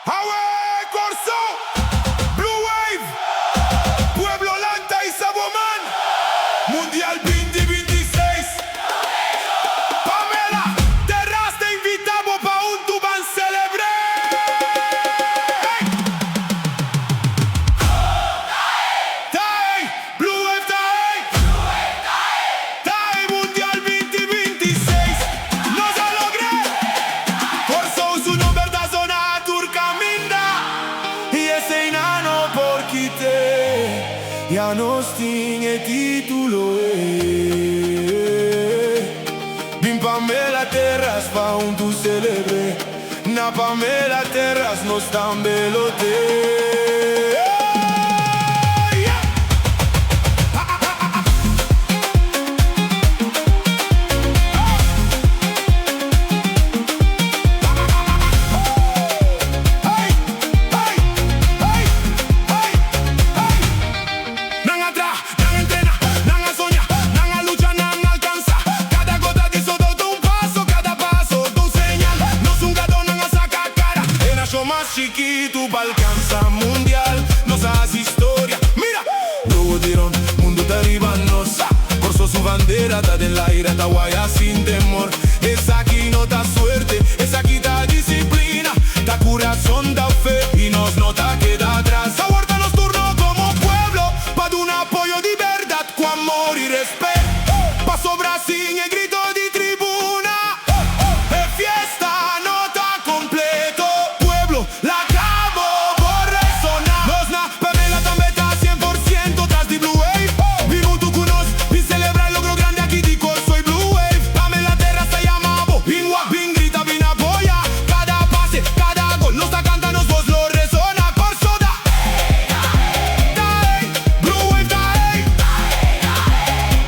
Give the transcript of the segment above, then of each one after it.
Awe Kòrsou! Blue Wave! Pueblo lanta hisa bo man! Mundial 2026! Pamela Terras ta invitá bo pa huntu ban selebr'é! Ta ei! Blue Wave ta ei! Ta ei Mundial 2026! Nos a logr'é! Kòrsou su nomber ta zona tur kaminda i esei nan no por kit'é. Ya nos tin e título ei. Bin Pamela Terras pa huntu selebr'é. Na Pamela Terras nos tambe lo t'ei. Nan a traha, nan a entrená, nan a soña, nan a lucha, nan a alkansá. Kada gota di sodó ta un paso, kada paso ta un señal. Nos hungadónan a saka kara, e nashon mas chikitu pa alkansá mundial. Nos a hasi historia, mira! Wowo di rònt mundu ta riba nos. Kòrsou su bandera ta den laira, ta waya sin temor. Esaki no ta suerte, esaki ta disiplina, ta kurason, ta fe i nos no ta keda atras. Awor ta nos turno komo pueblo pa duna apoyo di bèrdat ku amor i rèspèt. Pasobra sin e grito di tribuna, e fiesta no ta kompleto. Pueblo, laga bo voz resoná. Nos na Pamela tambe ta 100% tras di Blue Wave. Bin huntu ku nos, bin selebrá e logro grandi aki di Kòrsou i Blue Wave. Pamela Terras ta yama bo, bin wak, bin grita, bin apoyá. Kada pase, kada gol, nos ta kanta, nos voz lo resoná. Kòrsou ta ta ei, Blue Wave ta ei,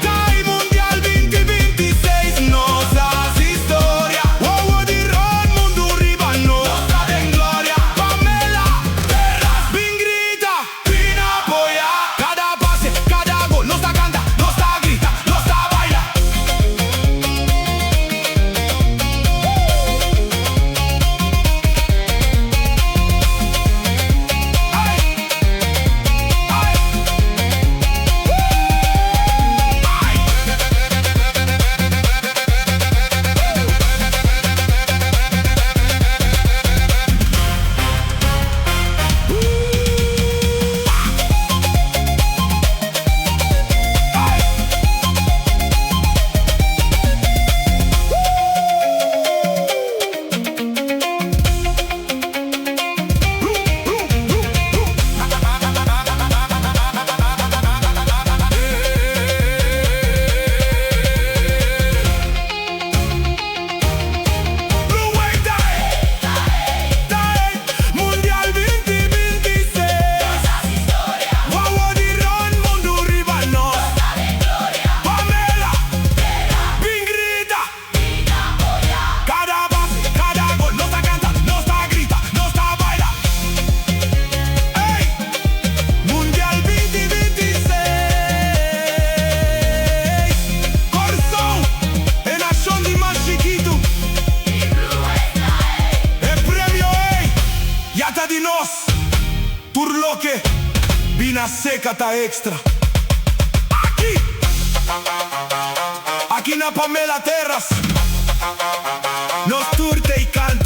ta ei Mundial 2026. Nos a hasi historia, wowo di rònt mundu riba nos ta den gloria. Pamela Terras, bin grita, bin apoyá. Kada pase, kada gol, nos ta kanta, nos ta grita, nos ta baila. Ai, ai, ai. Blue Wave ta ei, ta ei, Mundial 2026. Wowo di rònt mundu riba nos. Pamela, bin grita. Kada pase, kada gol, nos ta kanta, nos ta grita, nos ta baila. Ei, Mundial 2026. Kòrsou, e nashon di mas chikitu. E premio ei, ya ta di nos. Tur loke bin aserka ta extra. Aki, aki na Pamela Terras, nos tur t'ei kanta.